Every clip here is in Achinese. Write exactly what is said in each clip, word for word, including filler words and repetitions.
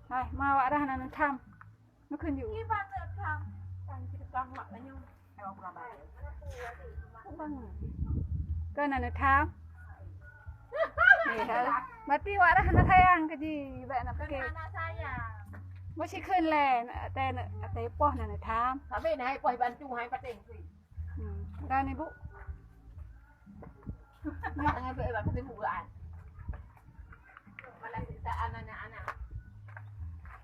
Hai, ma awak rhah na neutham. Neukheun ju. Iban neutham. Kan kita wak lanyong. Abang. Kan na neutham. Eh, berarti awak rhah na sayang keu ji, bak na pike. Anak sayang. Meusikheun lé, até, até poh na neutham. Tapi na hai poh bantu hai patéh. Hmm. Dan ibu. Jangan buat apa, kami buat. Malah siksaan anak-anak.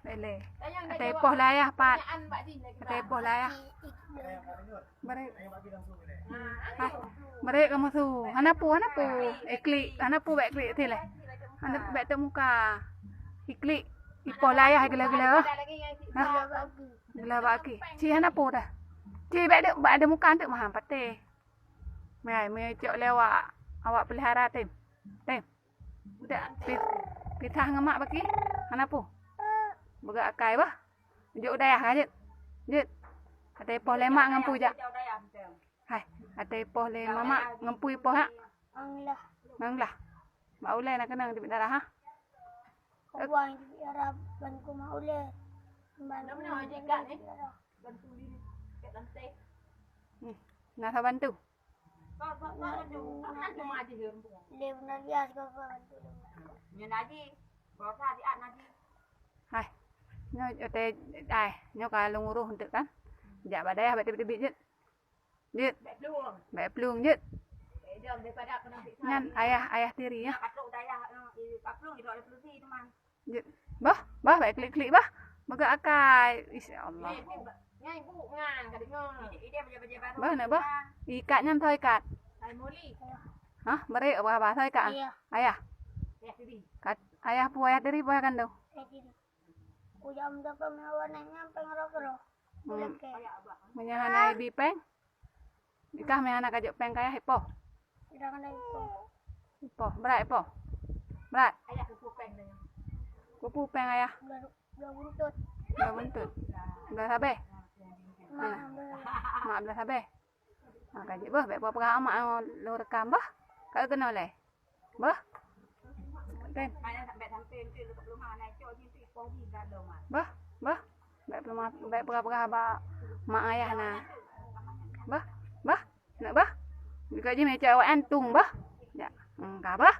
Boleh. Até poh layah pat. Até poh layah. Beri. Hah? Beri kamu su. Hana pu, hana pu. Iklik, hana pu bèk klik ti lé. Hana bèk teuh muka. Iklik. Ipoh layah gila-gila. Hah? Gila bak aki. Ci hana pu dah. Ci bèk dek, bèk ada muka tu maham patéh. Mai, mai cok lé awak, awak pelihara tem. Tem. Dak pi-, pitah ngon mak baki. Hana pu. Beugak akai bah. Jok u dayah ka jeuet. Jeuet. Até poh lé mak ngon pu jak. Hai, até poh lé mamak ngon pu ipoh hak. Anglah. Anglah. Bak ulèe na keunong teubiet darah ha. Kuwang teubiet darah ban kuma ulèe. Ban kuma ulèe teubiet darah. Hmm. Na saban tu. Lé beuna lias kau bantu lé. Hai. Nyoe teuh ai, nyoe ka lôn uroh enteuk kan. Jak bak dayah bak teubiet-teubiet jeuet. Jeuet. Bèk plueng jeuet. Nyan ayah, ayah tiri ya. Jeuet. Bah, bah, bèk klik-klik bah. Beugak akai. Insya Allah. Bah, nak bah. Ikat nyan tho ikat. Hah, beri bah, bah, tho ikat. Iya. Ayah. Kat, ayah pu, ayah tiri pu, ayah kandung. Ayah tiri. Kujak meudapat meunawan nyan pèng roh-roh. Meunyoe hana ibi pèng? Ikah meuhana kajok pèng kayah ipoh. Tidak ada ipoh. Ipoh, berat ipoh. Berat. Kupu pèng ayah. Dua buntut. Dua buntut. Belah sabeh. Mak belah sabeh. Ha, kajik beuh, bèk peugah mak lôn rekam beuh. Ka keunoe lé. Beuh. Kan? Beuh, beuh. Bèk peugah, bèk peugah-peugah bak mak ayah na. Beuh, beuh. Nak beuh. Bika jih meucok awak antung beuh. Ya. Hmm, ka beuh.